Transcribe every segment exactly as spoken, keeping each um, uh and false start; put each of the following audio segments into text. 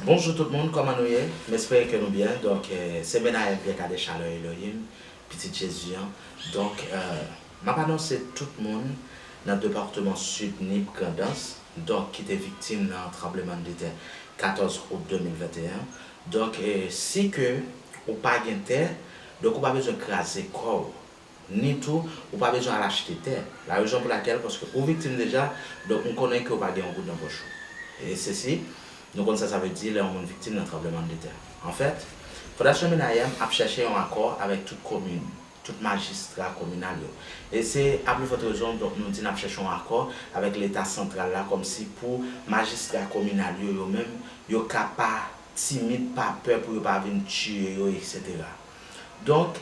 Bonjou tout moun, kòman nou ye? M espere ke nou byen. Donk, eh, se Menayèm Pyè Kadè Chalè Elohim, pitit Jezi an. Donk, eh, m ap anonse tout moun nan depatman Sid Nip, Grandans, donk, ki te viktim nan tranblemanndetè katòz out de mil venteyen. Donk, eh, si ke ou pa gen tè, donk ou pa bezwen kraze kò w. Ni tou, ou pa bezwen al achte tè. La rezon pou lakèl, paske ou viktim deja, donk m konnen ke ou pa gen yon goud nan pòch ou. E sesi, nou konn sa sa vle di lè yon moun viktim nan tranblemanndetè. Anfèt, Fondasyon Menayèm ap chèche yon akò avèk tout komin, tout majistra kominal yo. E se a pli fòt rezon, donk, nou di n ap chèche yon akò avèk Leta santral la, kòmsi pou majistra kominal yo, yo menm, yo ka pa timid, pa pè pou yo pa vin tiye yo, etsetera. Donk,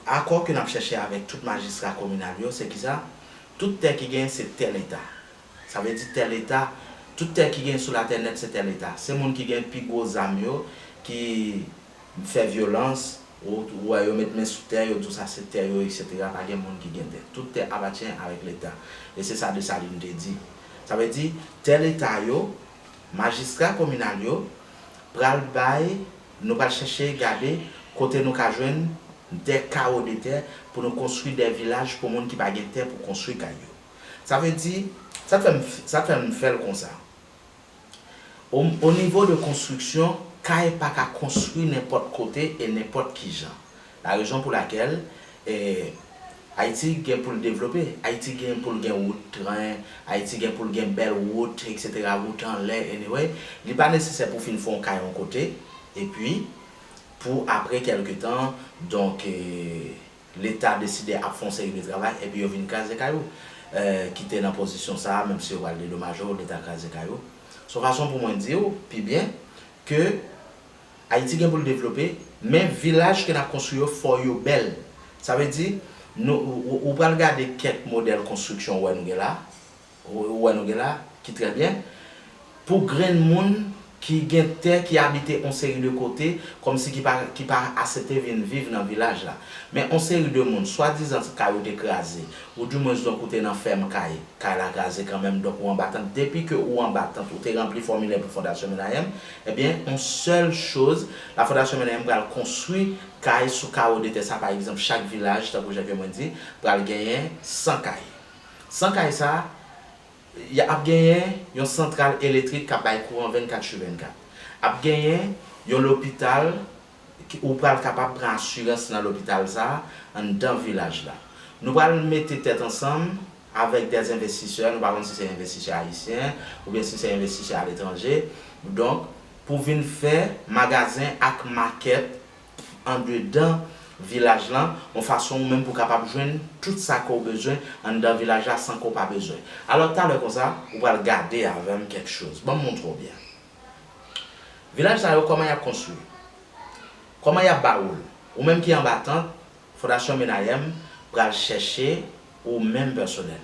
akò ke n ap chèche avèk tout majistra kominal yo, se kisa? Tout tè ki genyen, se tè Leta. Sa vle di tè Leta, tout tè ki genyen sou latè nèt, se tè Leta. Se moun ki gen pi gwo zam yo, ki fè vyolans, ou, ou wè yo met men sou tè, yo di w sa se tè yo, etsetera. Pa gen moun ki gen tè. Tout tè apatyen avèk Leta. E se sa Desalin te di. Sa vle di, tè Leta yo, majistra kominal yo, pral bay, nou pral chèche gade kote nou ka jwenn de kawo de tè pou nou konstwi de vilaj pou moun ki pa gen tè pou konstwi kay yo. Sa vle di, sa k fè m, sa k fè m fè l konsa. O, o nivo de konstriksyon, kay pa ka konstwi nenpòt kote e nenpòt ki jan. La rezon pou lakèl, eh, Ayiti gen pou l devlope. Ayiti gen pou l gen wout tren, Ayiti gen pou l gen bèl wout, etsetera, wout anlè, anyway. Li pa nesesè pou w fin fè yon kay yon kote, epi pou apre kèlke tan, donk, eh, Leta deside ap fè yon seri de travay, epi yo vin kraze kay ou. Eh, ki te nan pozisyon sa a, menm si yo pral dedomaje w, Leta kraze kay ou. Se yon fason pou mwen di w, pi byen, ke Ayiti gen pou l devlope, men vilaj ke n ap konstwi yo, fò yo bèl. Sa vle di, nou, ou, ou, ou pral gade kèk modèl konstriksyon ou wè nou gen la, ou, ou wè nou gen la, ki trè byen, pou grenn moun ki gen tè, ki abite yon seri de kote, kòmsi ki pa, ki pa aksepte vin viv nan vilaj la. Men yon seri de moun, swadizan kay ou te kraze, oudimwens donk ou te nan fèm kay, kay la kraze kanmenm, donk ou anba tant. Depi ke ou anba tant, ou te ranpli fòmilè pou Fondasyon Menayèm, ebyen, yon sèl choz, la Fondasyon Menayèm pral konstwi kay sou kawo de tè sa, pa egzanp, chak vilaj, tankou jan ke mwen di, pral genyen san kay. San kay sa, y ap genyen yon santral elektrik k ap bay kouran vennkat sou vennkat. Ap genyen yon lopital ki, ou pral kapab pran asirans nan lopital sa a anndan vilaj la. Nou pral mete tèt ansanm avèk dè envestisè, nou pa konn si se envestisè ayisyen oubyen si se envestisè aletranje. Donk, pou vin fè magazen ak makèt andedan vilaj lan, yon fason ou menm pou w kapab jwenn tout sa ke w bezwen anndan vilaj la san ke w pa bezwen. Alò, talè konsa, ou pral gade avè m kèk choz. Ban m montre w byen. Vilaj sa yo, kòman y ap konstwi? Kòman y ap ba ou l? Ou menm ki anba tant, Fondasyon Menayèm pral chèche ou menm pèsonèl.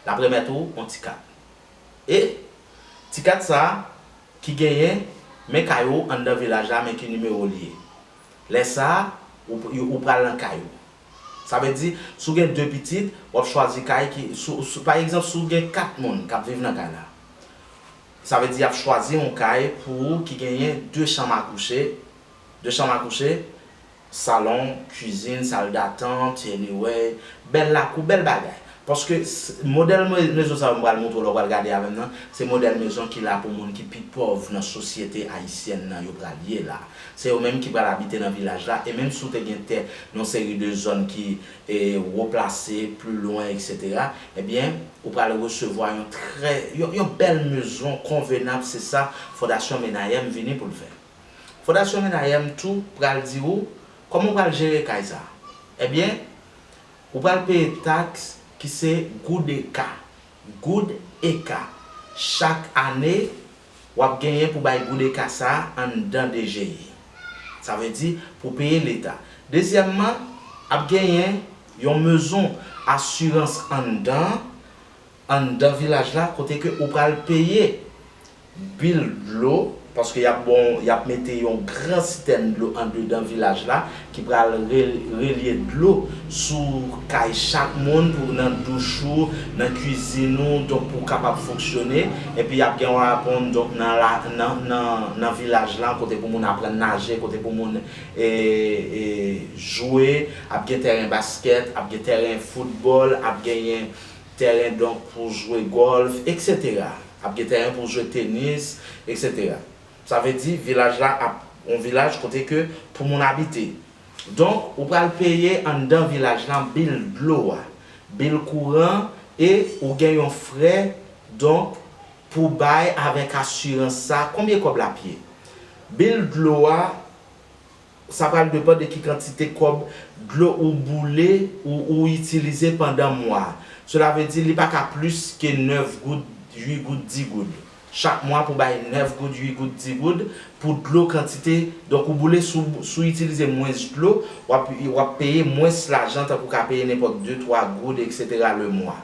L ap remèt ou yon ti kat. E ti kat sa a, ki genyen, men kay ou anndan vilaj la, men ki nimewo li ye. Lè sa a, ou, ou pral nan kay ou. Sa vle di, si w gen de pitit, w ap chwazi kay ki, si w, si w, pa egzanp, si w gen kat moun k ap viv nan kay la, sa vle di y ap chwazi yon kay pou ou ki genyen de chanm a kouche, de chanm a kouche, salon, kwizin, sal datant, anyway, bèl lakou, bèl bagay. Paske s-, modèl me-, mezon sa yo m pral montre w lè w pral gade avè m nan, se modèl mezon ki la pou moun ki pi pòv nan sosyete ayisyèn nan yo pral ye la. Se yo menm ki pral abite nan vilaj la, e menm si w te gen tè nan yon seri de zòn ki, e, wo plase, pli lwen, etsetera, ebyen, ou pral resevwa yon trè, yon, yon bèl mezon konvenab, se sa Fondasyon Menayèm vini pou l fè. Fondasyon Menayèm tou pral di ou kòman w pral jere kay sa a. Ebyen, ou pral peye taks ki se goud eka. Goud eka. Chak ane, w ap genyen pou bay goud eka sa a anndan D G I. Sa vle di pou peye Leta. Dezyèmman, ap genyen yon mezon asirans anndan anndan vilaj la, kote ke ou pral peye bil dlo, Paske y ap bon, y ap mete yon gran sitèn dlo andedan vilaj la ki pral re- relye dlo sou kay chak moun pou nan douch ou, nan kwizin ou, donk pou w kapab fonksyone. Epi y ap gen yon aprann donk nan la, nan, nan, nan vilaj la, kote pou moun aprann naje, kote pou moun e, e, jwe, ap gen tèren baskèt, ap gen tèren foutbòl, ap genyen tèren donk pou jwe gòlf, etsetera. Ap gen tèren pou jwe tenis, etsetera. Sa vle di vilaj la ap yon vilaj kote ke pou moun abite. Donk, ou pral peye anndan vilaj la bil dlo a, bil kouran, e ou gen yon frè, donk, pou bay avèk asirans sa. Konbyen kòb l ap ye? Bil dlo a, sa pral depann de ki kantite kòb dlo ou boule ou, ou itilize pandan mwa a. Sela vle di li pa ka plis ke nèf goud, uit goud, dis goud. Chak mwa pou bay nèf goud, uit goud, dis goud pou dlo kantite. Donk, ou boule, si w, si w itilize mwens dlo, w ap, w ap peye mwens lajan, tankou w ka peye nenpòt de, twa goud, etsetera le mwa.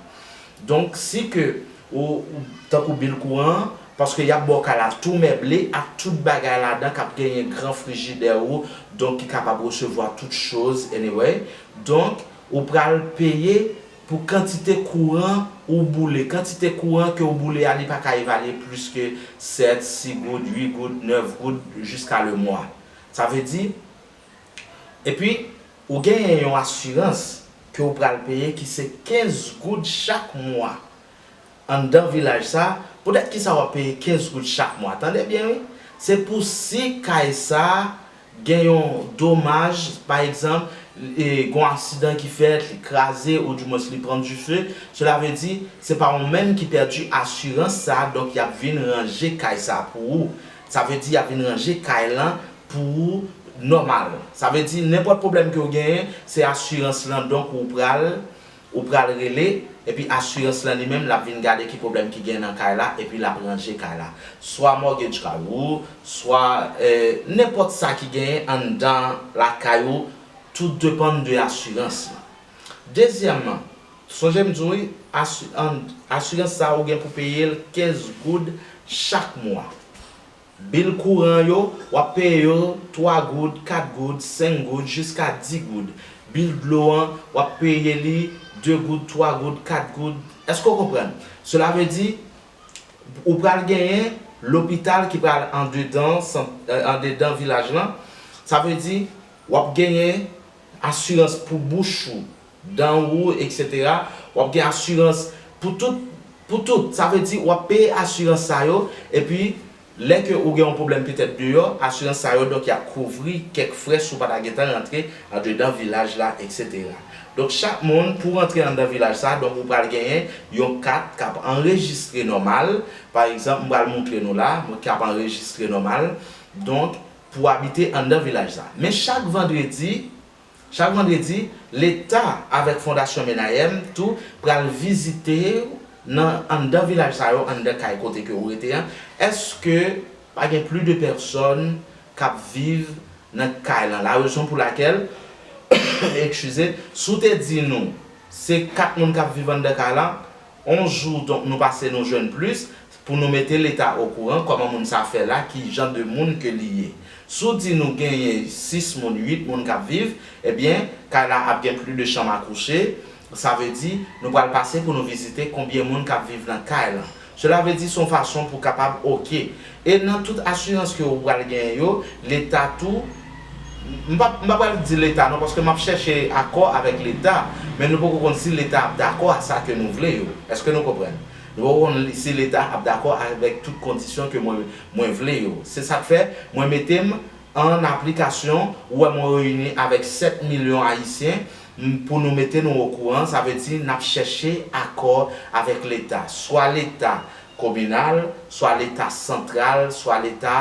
Donk, si ke ou, ou, tankou bil kouran an, paske y ap ba w kay la tou meble ak tout bagay ladan k ap genyen gran frijidè ou, donk ki kapab resevwa tout choz, anyway. Donk, ou pral peye pou kantite kouran ou boule. Kantite kouran ke w boule a, li pa ka evalye plis ke sèt, sis goud, uit goud, nèf goud, jiska le mwa. Sa vle di, epi, ou genyen yon asirans ke w pral peye ki se kenz goud chak mwa anndan vilaj sa. Poutèt ki sa w ap peye kenz goud chak mwa? Tande byen, wi. Se pou si kay sa gen yon domaj, pa egzanp, e, gen yon aksidan ki fèt, li kraze, oudimwens li pran dife, sela vle di, se pa ou menm ki pèdi asirans sa, donk y ap vin ranje kay sa pou ou. Sa vle di, y ap vin ranje kay lan pou ou nòmal. Sa vle di, nenpòt pwoblèm ke w genyen, se asirans lan, donk, ou pral, ou pral rele, epi asirans lan li menm, l ap vin gade ki pwoblèm ki gen nan kay la, epi l ap ranje kay la. Swa mortgage kay ou, swa, eh, nenpòt sa ki genyen anndan lakay ou, tout depann de asirans lan. Dezyèmman, sonje m di w, wi, asi- an- asirans sa ou gen pou peye l kenz goud chak mwa. Bil kouran yo, w ap peye yo twa goud, kat goud, senk goud, jiska dis goud. Bil dlo an, w ap peye li de goud, twa goud, kat goud. Èske w konprann? Sela vle di, ou pral genyen lopital ki pral andedan sant, eh, andedan vilaj lan. Sa vle di, w ap genyen asirans pou bouch ou, dan ou, etsetera. W ap gen asirans pou tout, pou tout. Sa vle di, w ap peye asirans sa yo, epi lè ke ou gen yon pwoblèm petèt deyò, asirans sa yo, donk, y ap kouvri kèk frè si w pa ta gentan rantre andedan vilaj la, etsetera. Donk, chak moun, pou w rantre anndan vilaj sa, donk, ou pral genyen yon kat k ap anrejistre nòmal. Pa egzanp, m pral montre nou la, k ap anrejistre nòmal. Donk, pou w abite anndan vilaj sa. Men chak vandredi, chak vandredi, Leta avèk Fondasyon Menayèm tou pral vizite w nan, anndan vilaj sa yo, anndan kay kote ke ou rete an. Èske pa gen plis de pèsòn k ap viv nan kay lan? La rezon pou lakèl, eskize, si w te di nou se kat moun k ap viv anndan kay lan, yon jou, donk, nou pase nou jwenn plis pou nou mete Leta okouran kòman moun sa fè la, ki jan de moun ke li ye. Si w di nou genyen sis moun, uit moun k ap viv, ebyen, kay la ap gen plis de chanm a kouche. Sa vle di, nou pral pase pou nou vizite konbyen moun k ap viv nan kay lan. Sela vle di, se yon fason pou kapab, oke. E nan tout asirans ke ou pral genyen yo, Leta tou, m pa, m pa pral di Leta non, paske m ap chèche akò avèk Leta, men nou poko konn si Leta ap dakò a sa ke nou vle yo. Èske nou konprann? Nou poko konn si Leta ap dakò avèk tout kondisyon ke mwen, mwen vle yo. Se sa k fè, mwen mete m an aplikasyon, ou wè mwen reyini avèk sèt milyon Ayisyen, m, pou nou mete nou okouran, sa vle di n ap chèche akò avèk Leta, swa Leta kominal, swa Leta santral, swa Leta,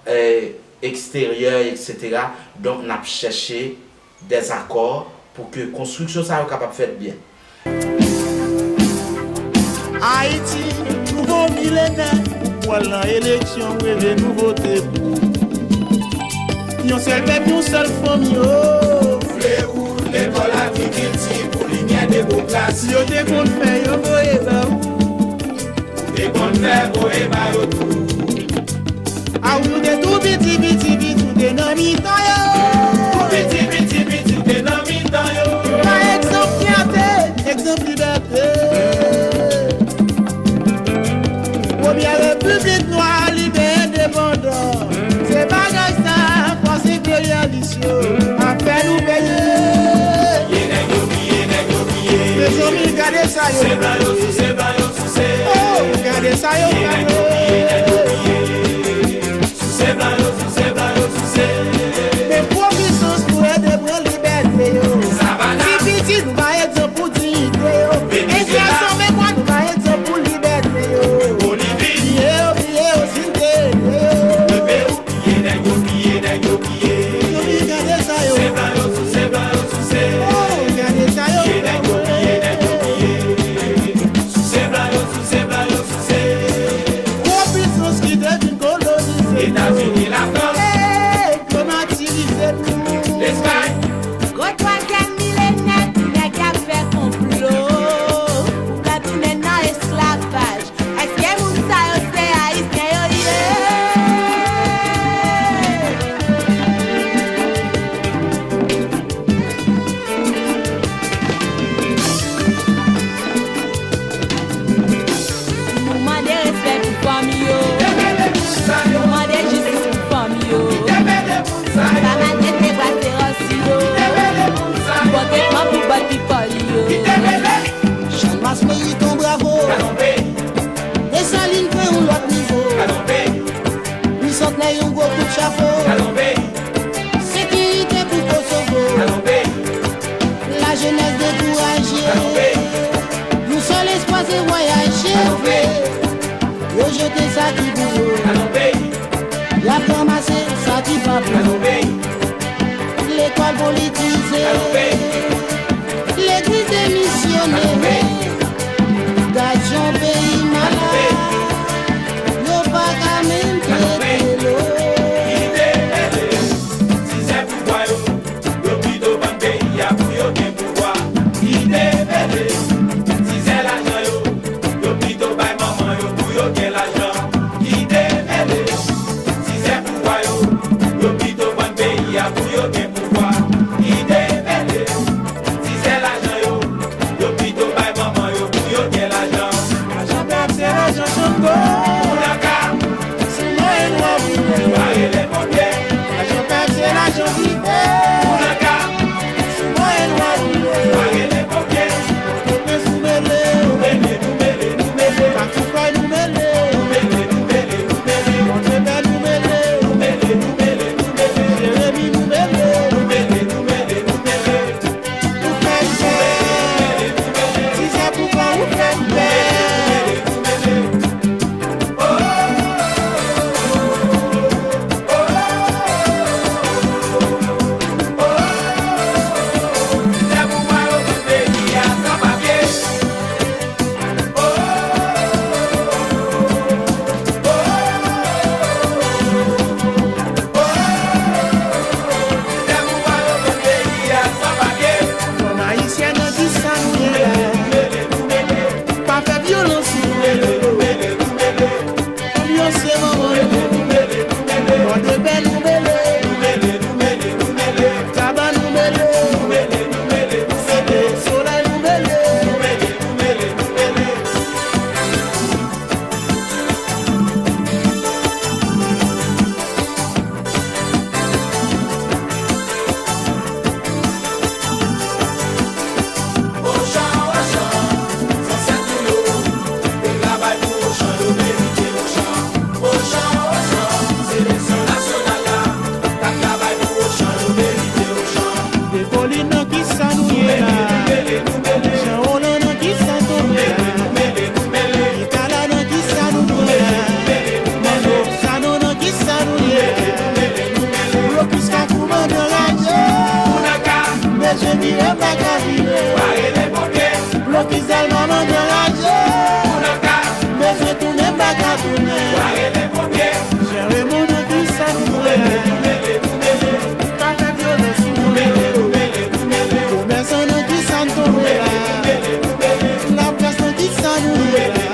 eh, eksteryè, etsetera. Donk, n ap chèche dèzakò pou ke konstriksyon sa yo kapab fèt byen. Ayiti, nouvo milenè, ou pwal nan eleksyon, reve nouvote pou yon sèl pèp, yon sèl fanmi, oh. Vle ou lekòl, agrikilti, pou limyè, demokrasi. Yo te konn fè, yo voye ba ou. Ou te konn fè, voye ba yo tou. A wi, ou te tou piti, piti, piti, ou te nan mitan yo. Tou piti, piti, piti, ou te nan mitan yo. Pa egzanp fyète, egzanp libète. Premyè repiblik nwa, libè, endepandan. Se bagay sa, fòs enperyalis yo ap fè nou peye. Ye nèg yo piye, nèg yo piye. Mezanmi, gade sa yo. Se blan yo souse, blan yo souse. Oh, gade sa yo fè yo. Souse blan yo, souse blan yo, souse. Men gwo pisans pou ede pran libète yo. Ti piti nou pa egzanp pou diyite yo. Endyen san memwa nou pa egzanp pou libète yo. Piye yo, piye yo, si n te ede yo. Piye nèg yo, piye nèg yo, piye. Mezanmi, gade sa yo. Souse blan yo, souse blan yo, souse. Oh, gade sa yo. Piye nèg yo, piye nèg yo, piye. Souse blan yo, souse blan yo, souse. Gwo pisans ki te vin kolonize nou. Etazini, Lafrans. Ey, yo matirize nou. Lespay. Gwo twazyèm milenè, ti nèg y ap fè konplo pou ka tounen nan esklavaj. Èske moun sa yo se Ayisyen yo ye? Nou mande respè pou fanmi yo. Nou mande jistis pou fanmi yo. Pa maltrete bwa se ròs yo. Pote kò pou bòt pipòl yo. Chanmas merite yon bravo. Desalin pran yon lòt nivo. Li sot lè yon gwo kout chapo. Sekirite pou Kosovo. Lajenès dekouraje. Yon sèl espwa se vwayaje. Yo jete sa ki pou yo. Y ap ranmase sa ki pa pou yo. Lekòl politize. Legliz demisyone. Gad jan peyi malad. Yo pa ka menm trete dlo. Kite mele, si se pouvwa yo, yo pito vann peyi a pou yo gen pouvwa. Kite mele, si se lajan yo, yo pito bay manman yo pou yo gen lajan. Kite mele, si se pouvwa yo, yo pito vann peyi a pou yo gen pouvwa. Kite mele, si se lajan yo, yo pito bay manman yo pou yo gen lajan. Lajan pèp se lajan Chango. Pou nan ka, si mwen nwa vire, pa rele ponpye. Lajan pèp se lajan dife. Pou nan ka, si mwen nwa vire, pa rele ponpye. Pòtoprens nou mele. Nou mele, nou mele, nou mele. Kafou Kòy nou mele. Nou mele, nou mele, nou mele. Pòdepè nou mele. Nou mele, nou mele, nou mele. Jeremi nou mele. Nou mele, nou mele, nou mele. Ou fè m pè. Si se pou fè ou fè m pè. Fanm ayisyèn, nan kisa nou ye la? Pa fè vyolans sou nou. Fanm yo se manman nou. Pòdepè nou mele. Kaba nou mele. Site Solèy nou mele. Ochan, Ochan, zansèt nou yo, te travay pou Ochan, yo merite Ochan. Ochan, Ochan, seleksyon nasyonal la, t ap travay pou Ochan, yo merite Ochan. Defolin, nan kisa nou ye la? Jan Olan, nan kisa nou ye la? Mikala, nan kisa nou ye la? Manno Sanon, nan kisa nou ye la? Blokis Kafou, mandan raje. Bezwen vire, m pa ka vire. Blokis Dèlma, mandan raje. Bezwen tounen, m pa ka tounen. Jere moun, nan kisa nou ye la? Pa fè vyolans sou nou. Komèsan, nan kisa n tonbe la? Laprès, nan kisa nou ye la?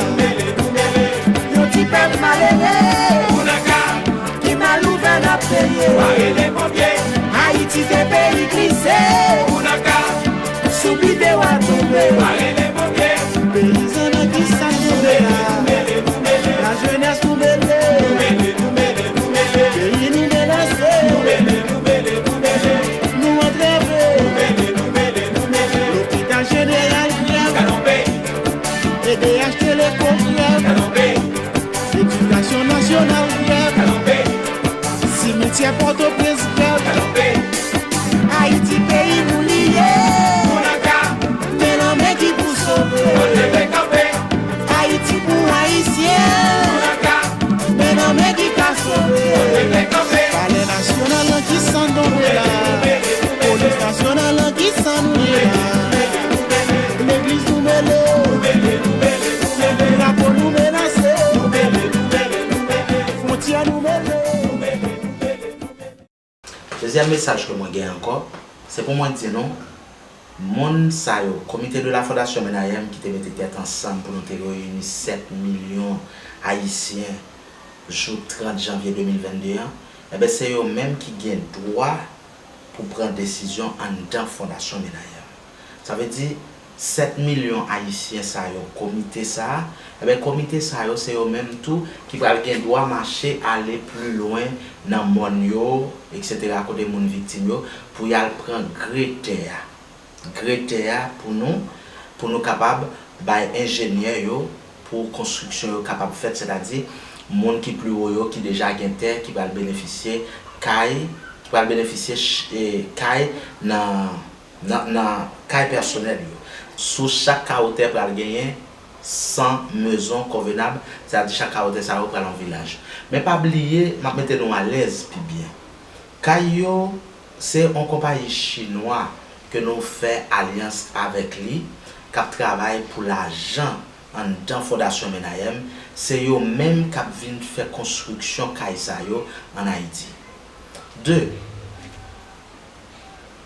Yon ti pèp malere. Pou nan ka, ki Peye. Pa rele ponpye. Ayiti se peyi glise. Kounaka. Sou pye w a tonbe. Pa rele ponpye. Peyizan nan ki sa n tonbe la? Lajenès nou mele. Peyi nou menase. Nou antrave. Lopital jeneral grèv. Edh lekòl grèv. Edikasyon nasyonal grèv. Simityè Pòtoprens grèv. Ayiti peyi nou li ye. Men nan men ki pou sove. Ayiti pou Ayisyen. Men nan men ki ka sove. Palè nasyonal lan ki sa n tonbe la? Polis nasyonal lan ki sa nou ye la? Legliz nou mele. Drapo nou menase. Fwontyè nou mele. Dezyèm mesaj ke mwen gen ankò, se pou mwen di nou, moun sa yo, Comité de la Fondation Menayem ki te mete tèt ansanm pou nou te reyini sèt milyon Ayisyen jou trant janvye de mil vennde an, enben se yo menm ki gen dwa pou pran desizyon anndan Fondasyon Menayem. Sa vle di, sèt milyon Ayisyen sa yo, komite sa a, enben komite sa yo se yo menm tou ki pral gen dwa mache ale pli lwen nan mòn yo, eksetera, kote moun viktim yo, pou y al pran gre tè a. Gre tè a pou nou, pou nou kapab bay enjenyè yo pou konstriksyon yo kapab fèt, sètadi moun ki pli wo yo ki deja gen tè ki pral benefisye kay, ki pral benefisye ch- e, kay nan, nan, nan kay pèsonèl yo. Sou chak kawo tè pral genyen san mezon konvenab, sètadi chak kawo tè sa yo pral yon vilaj. Men pa bliye, m ap mete nou alèz pi byen. Kay yo, se yon konpayi chinwa ke nou fè alyans avèk li, k ap travay pou lajan anndan Fondasyon Menayèm, se yo menm k ap vin fè konstriksyon kay sa yo ann Ayiti. De,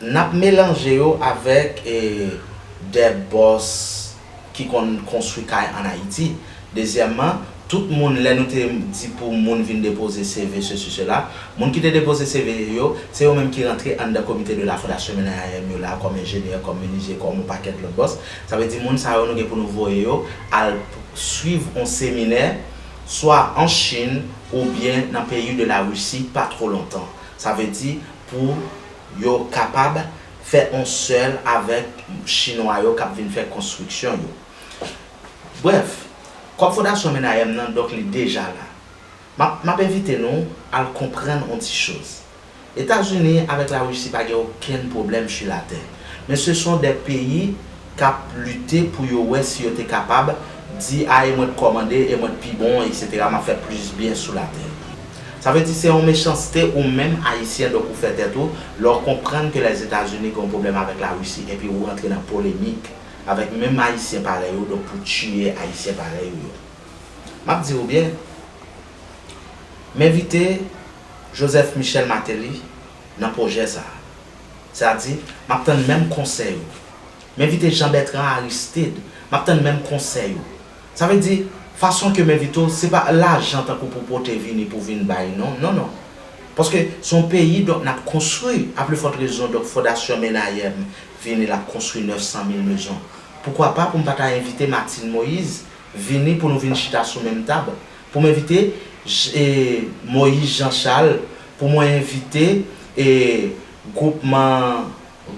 n ap melanje yo avèk, e, de bòs ki konn konstwi kay ann Ayiti. Dezyèmman, tout moun, lè nou te di pou moun vin depoze C V, sesi, sela, moun ki te depoze C V yo, se yo menm ki rantre anndan Comité de la Fondation Menayèm yo la, kòm enjenyè, kòm menizye, kòm yon pakèt lòt bòs. Sa vle di moun sa yo, nou gen pou nou voye yo al swiv yon seminè, swa an Chin oubyen nan peyi de la Risi, pa twò lontan. Sa vle di pou yo kapab fè yon sèl avèk Chinwa yo k ap vin fè konstriksyon yo. Brèf, kòb Fondasyon Menayèm nan, donk, li deja la. M ap, m ap envite nou al konprann yon ti choz. Etazini avèk Larisi pa gen okenn pwoblèm sur la terre. Men se son de peyi k ap lite pou yo wè si yo te kapab di, a, e mwen t kòmande, e mwen t pi bon, eksetera, m ap fè plis byen sou latè. Sa vle di se yon mechanste ou menm Ayisyen, donk, ou fè tèt ou, lè w konprann ke Lèzetazini gen yon pwoblèm avèk Larisi, epi ou rantre nan polemik avèk menm Ayisyen parèy ou, donk, pou tiye Ayisyen parèy ou yo. M ap di ou byen, m envite Joseph Michel Martelly nan pwojè sa a. Sa di, m ap tann menm konsèy ou. M envite Jean Bertrand Aristide, m ap tann menm konsèy ou. Sa vle di, fason ke m envite w, se pa lajan tankou pou pote vini pou vin bay, non, non, non. Paske se yon peyi, donk, n ap konstwi, a pli fòt rezon, donk, Fondasyon Menayèm vini, l ap konstwi nèf san mil mezon. Poukwa pa pou m pa ta envite Martine Moïse vini pou nou vin chita sou menm tab? Pou m envite J- e, Moïse Jean Charles, pou mwen envite, e, gwoupman,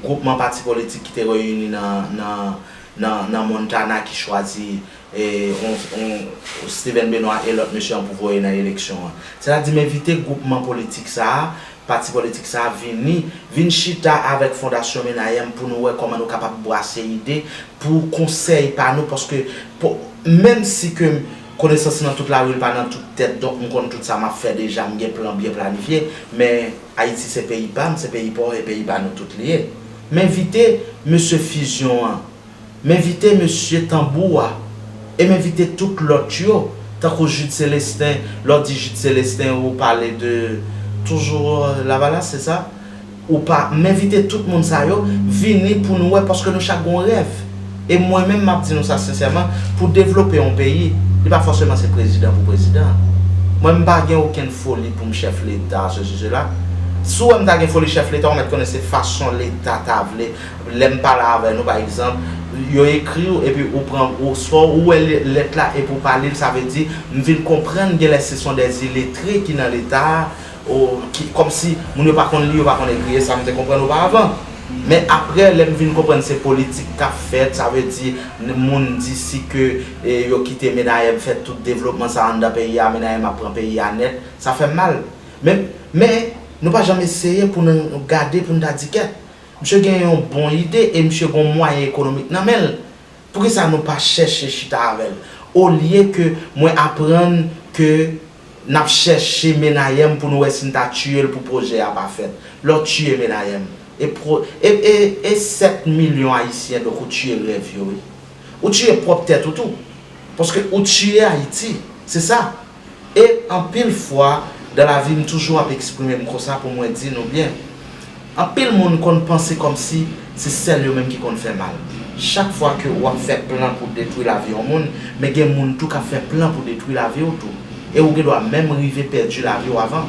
gwoupman pati politik ki te reyini nan, nan, nan, nan Montana ki chwazi, e, on, on, Steven Benoît e lòt mesye an pou voye nan eleksyon an. Sètadi m envite gwoupman politik sa a, pati politik sa a vini, vin chita avèk Fondasyon Menayèm pou nou wè kòman nou kapab bwase ide pou konsèy pa nou, paske pou, menm si ke konesans nan tout lari, l pa nan tout tèt, donk m konn tout sa m ap fè deja, m gen plan byen planifye, men Ayiti se peyi pa m, se peyi pa w, e peyi pa nou tout li ye. M envite mesye Fusion an, m envite mesye Tanbou a, e m envite tout lòt yo, tankou Jude Célestin, lè w di Jude Célestin, ou pale de, toujou, euh, Lavalas, se sa? Ou pa, m envite tout moun sa yo vini pou nou wè, paske nou chak gen yon rèv. E mwen menm, m ap di nou sa sensèman, pou devlope yon peyi, li pa fòseman se prezidan pou prezidan. Mwen, m pa gen okenn foli pou m chèf Leta, sesi, sela. Si w wè m ta gen foli chèf Leta, w mèt konnen se fason Leta ta vle. Lè m pale avè nou, pa egzanp, yo ekri w, epi ou pran, ou, swa ou wè lè-, lèt la, epi ou pa li l, sa vle di, m vin konprann, genlè se son dè iletre ki nan Leta a, ou, ki, kòmsi moun yo pa konn li, yo pa konn ekri, e sa m te konprann oparavan. Men aprè, lè m vin konprann se politik k ap fèt, sa vle di, n-, moun di si ke, e, yo kite Menayèm fè tout devlopman sa anndan peyi a, Menayèm ap pran peyi a nèt, sa fè m mal. Men, men, nou pa janm eseye pou nou gade, pou n ta di kèt. Misye gen yon bon ide e misye gen yon mwayen ekonomik nan men l. Poukisa nou pa chèche chita avè l? Olye ke mwen aprann ke n ap chèche Menayèm pou nou wè si n ta tiye l pou pwojè a pa fèt. Lè w tiye Menayèm, e, pro, e, e, e sèt milyon Ayisyen, donk ou tiye rèv yo, wi. Ou tiye pwòp tèt ou tou. Paske ou tiye Ayiti. Se sa. E anpil fwa, dan lavi, m toujou ap eksprime m konsa pou mwen di nou byen. Anpil moun konn panse kòmsi se sèl yo menm ki konn fè mal. Chak fwa ke w ap fè plan pou detwi lavi yon moun, men gen moun tou k ap fè plan pou detwi lavi w tou. E ou gendwa menm rive pèdi lavi w avan.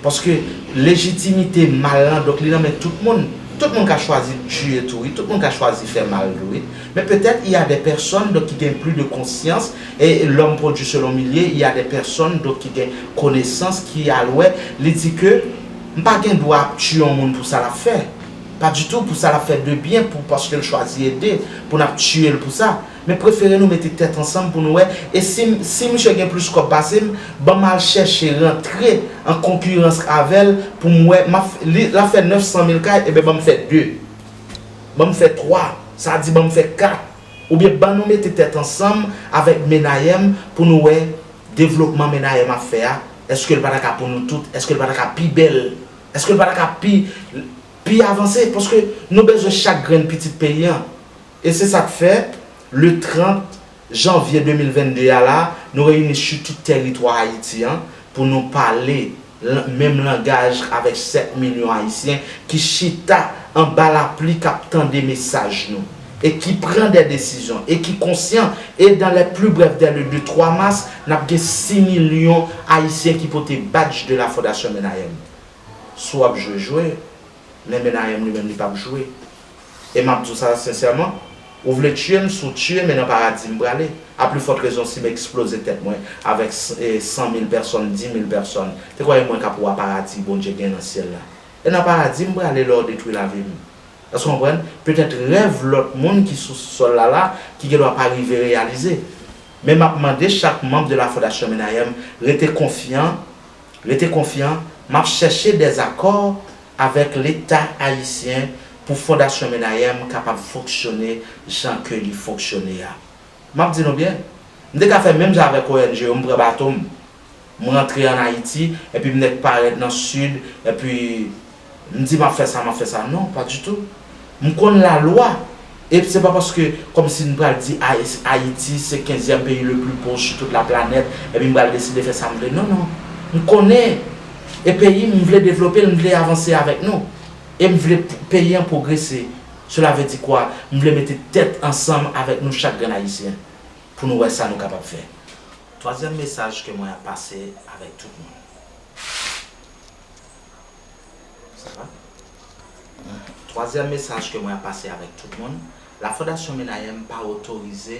Paske lejitimite mal lan, donk, li nan men tout moun. Tout moun ka chwazi tiye tou, wi. Tout moun ka chwazi fè mal tou, wi. Men petèt, il y a des personnes, donk, ki gen plis de konsyans, e lòm pwodui selon milye, il y a des personnes, donk, ki gen konesans, ki al wè, li di ke, m pa gen dwa ap tiye yon moun pou sa l ap fè. Pa ditou, pou sa l ap fè de byen, pou, paske l chwazi ede, pou n ap tiye l pou sa. Men prefere nou mete tèt ansanm pou nou wè. E si, si misye gen plis kòb pase m, ban m al chèche rantre an konkirans avè l pou m wè. M ap f-, li, l ap fè nèf san mil kay, ebyen ban m fè de. Ban m fè twa. Sa di ban m fè kat. Oubyen ban nou mete tèt ansanm avèk Menayèm pou nou wè devlopman Menayèm ap fè a. Èske l pa ta ka pou nou tout? Èske l pa ta ka pi bèl? Èske l pa ta ka pi, pi avanse? Paske nou bezwen chak grenn pitit peyi an. E se sa k fè, le trant janvye de mil vennde a la, nou reyini sou tout tèritwa Ayiti an pou nou pale lan-, menm langaj avèk sèt milyon Ayisyen ki chita anba lapli k ap tande mesaj nou e ki pran dè desizyon e ki konsyan e dans les plus brefs délais de twa mas, n ap gen sis milyon Ayisyen ki pote badj de la Fondasyon Menayèm. Si w ap jwe, jwe. Men Menayèm li menm li p ap jwe. E m ap di w sa sensèman, ou vle tiye m, si w tiye m, e nan paradi m prale. A pli fòt rezon si m eksploze tèt mwen avèk s-, e, san mil pèsòn, di mil pèsòn. Te kwè e mwen k ap wa paradi Bondye gen nan syèl la. E nan paradi m prale lè w detwi lavi m. Èske w konprann? Petèt rèv lòt moun ki sou sòl la la, ki gendwa pa rive reyalize. Men m ap mande chak manm de la Fondasyon Menayèm rete konfyan, rete konfyan, m ap chèche dèzakò avèk Leta ayisyen pou Fondasyon Menayèm kapab fonksyone jan ke li fonksyone a. M ap di nou byen, m te ka fè menm jan avèk O N G yo, m pran bato m, m rantre ann Ayiti, epi m nèk parèt nan Sid, epi m di m ap fè sa, m ap fè sa. Non, pa ditou. M konn lalwa. E se pa paske, kòmsi m pral di Ay-, Ayiti se kenzyèm peyi le plus pauvre sur toute la planète, epi m pral deside fè sa m vle. Non, non. M konnen. E peyi m, m vle devlope l, m vle avanse avèk nou. E m vle p-, peyi an pwogrese. Sela vle di kwa? M vle mete tèt ansanm avèk nou chak grenn Ayisyen pou nou wè sa nou kapab fè. Twazyèm mesaj ke mwen ap pase avèk tout moun. Sa va? Twazyèm mesaj ke mwen ap pase avèk tout moun, la Fondasyon Menayèm pa otorize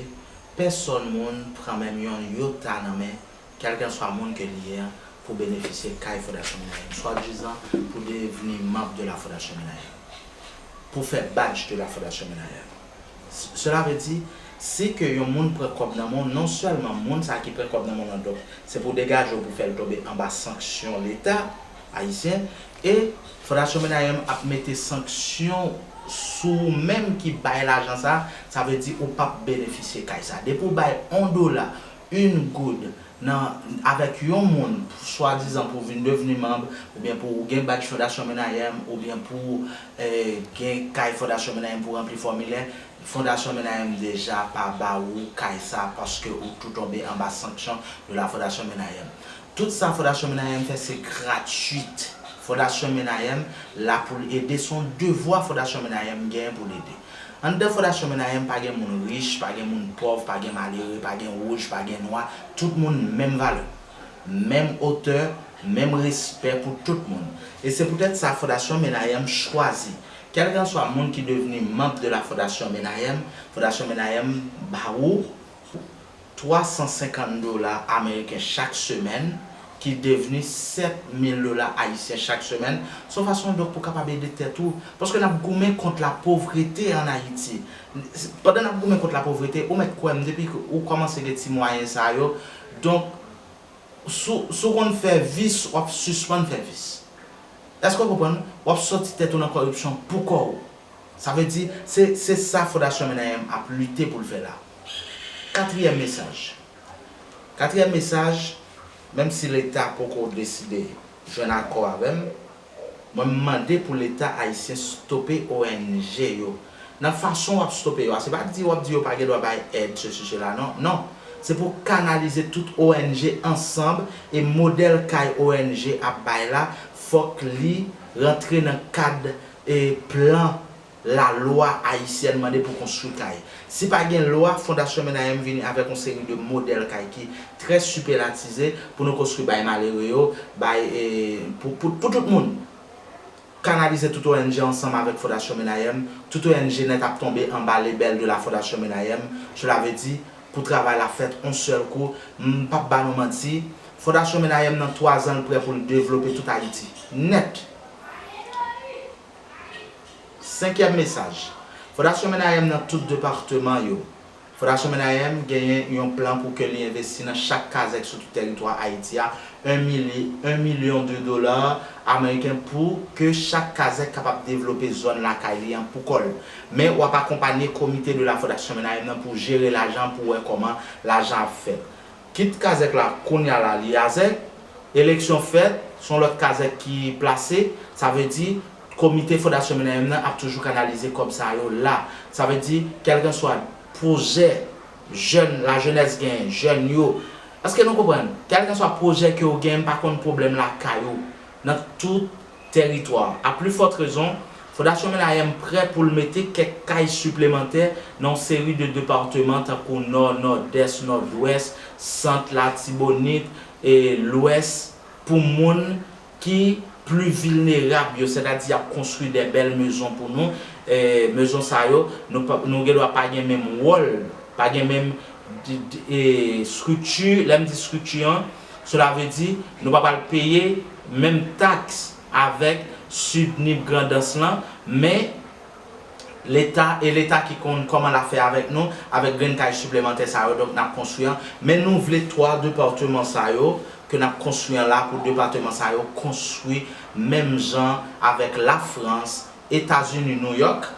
pèsòn moun pran menm yon yota nan men kèlkanswa moun ke li ye an, pou benefisye kay Fondasyon Menayèm, swadizan pou devni manm de la Fondasyon Menayèm, pou fè badj de la Fondasyon Menayèm. S-, sela vle di, si ke yon moun pran kòb nan men w, non sèlman moun sa ki pran kòb nan men w lan, donk, se pou degaje w pou fè l tonbe anba sanksyon Leta ayisyen, e Fondasyon Menayèm ap mete sanksyon sou ou menm ki bay lajan sa, sa vle di ou p ap benefisye kay sa. Depi w bay yon dola, yon goud, nan, avèk yon moun, swadizan pou vin devni manm, oubyen pou ou gen badj Fondasyon Menayèm, oubyen pou, eh, gen kay Fondasyon Menayèm pou ranpli fòmilè, Fondasyon Menayèm deja pa ba ou kay sa paske ou tou tonbe anba sanksyon de la Fondasyon Menayèm. Tout sa Fondasyon Menayèm fè se gratwit. Fondasyon Menayèm la pou l ede, se yon devwa Fondasyon Menayèm genyen pou l ede. Anndan Fondasyon Menayèm pa gen moun rich, pa gen moun pòv, pa gen malere, pa gen wouj, pa gen nwa, tout moun menm valè. menm otè, menm respè pou tout moun. E se poutèt sa Fondasyon Menayèm chwazi, kèlkanswa moun ki devni manm de la Fondasyon Menayèm, Fondasyon Menayèm ba ou twa san senkant dola ameriken chak semèn, ki devni sèt mil dola ayisyen chak semèn. Se yon fason donk pou w kapab ede tèt ou, paske n ap goumen kont lapovrete ann Ayiti. Pandan n ap goumen kont lapovrete, ou mèt kwè m, depi ke ou kòmanse gen ti mwayen sa yo, donk, si w, si w konn fè vis, w ap sispann fè vis. Èske w konprann? W ap sòti tèt ou nan kòripsyon pou kò w. Sa vle di, se, se sa Fondasyon Menayèm ap lite pou l fè la. Katriyèm mesaj. Katriyèm mesaj, menm si Leta poko deside jwenn akò avè m, mwen m mande pou Leta ayisyen stope O N G yo. Nan fason w ap stope yo a, se pa di w ap di yo pa gen dwa bay èd, sesi, sela, non. Non. Se pou kanalize tout O N G ansanm, e modèl kay O N G ap bay la, fòk li rantre nan kad, e, plan lalwa ayisyèn mande pou konstwi kay. Si pa gen lwa, Fondasyon Menayèm vini avèk yon seri de modèl kay ki trè sipelatize pou nou konstwi bay malere yo, bay, e, pou, pou, pou tout moun. Kanalize tout O N G ansanm avèk Fondasyon Menayèm. Tout O N G nèt ap tonbe anba lebèl de la Fondasyon Menayèm. Sela vle di, pou travay la fèt yon sèl kou, m p ap ba nou manti, Fondasyon Menayèm nan twa zan l prè pou l devlope tout Ayiti. Nèt. Senkyèm mesaj. Fondasyon Menayèm nan tout depatman yo. Fondasyon Menayèm genyen yon plan pou ke li envesti nan chak kazèk sou tout tèritwa Ayiti a, en mili-, en milyon de dola ameriken pou ke chak kazèk kapab devlope zòn lakay li an pou kò l. Men w ap akonpanye komite de la Fondasyon Menayèm nan pou jere lajan, pou wè kòman lajan ap fèt. Kit kazèk la kounye a la li a zèk, eleksyon fèt, se yon lòt kazèk ki plase, sa vle di komite Fondasyon Menayèm nan ap toujou kanalize kòb sa yo la. Sa vle di, kèlkanswa pwojè jèn, lajenès genyen, jèn yo, èske nou konprann? Kèlkanswa pwojè ke w genyen, m pa konn pwoblèm lakay ou, nan tout tèritwa. A pli fòt rezon, Fondasyon Menayèm prè pou l mete kèk kay siplemantè nan yon seri de depatman tankou Nò, Nòdès, Nòdwès, Sant, Latibonit, e Lwès, pou moun ki pli vilnerab yo, sètadi y ap konstwi de bèl mezon pou nou. E, mezon sa yo, nou pa, nou gen dwa pa gen menm wòl, pa gen menm di, di, e, estrikti. Lè m di estrikti an, sela vle di nou pa pral peye menm taks avèk Sid Nip Grandans lan, men Leta, e Leta ki konn kòman l ap fè avèk nou, avèk grenn kay siplemantè sa yo, donk n ap konstwi an. Men nou vle twa depatman sa yo, ke n ap konstwi an la, pou depatman sa yo konstwi menm jan avèk Lafrans, Etazini, Nouyòk.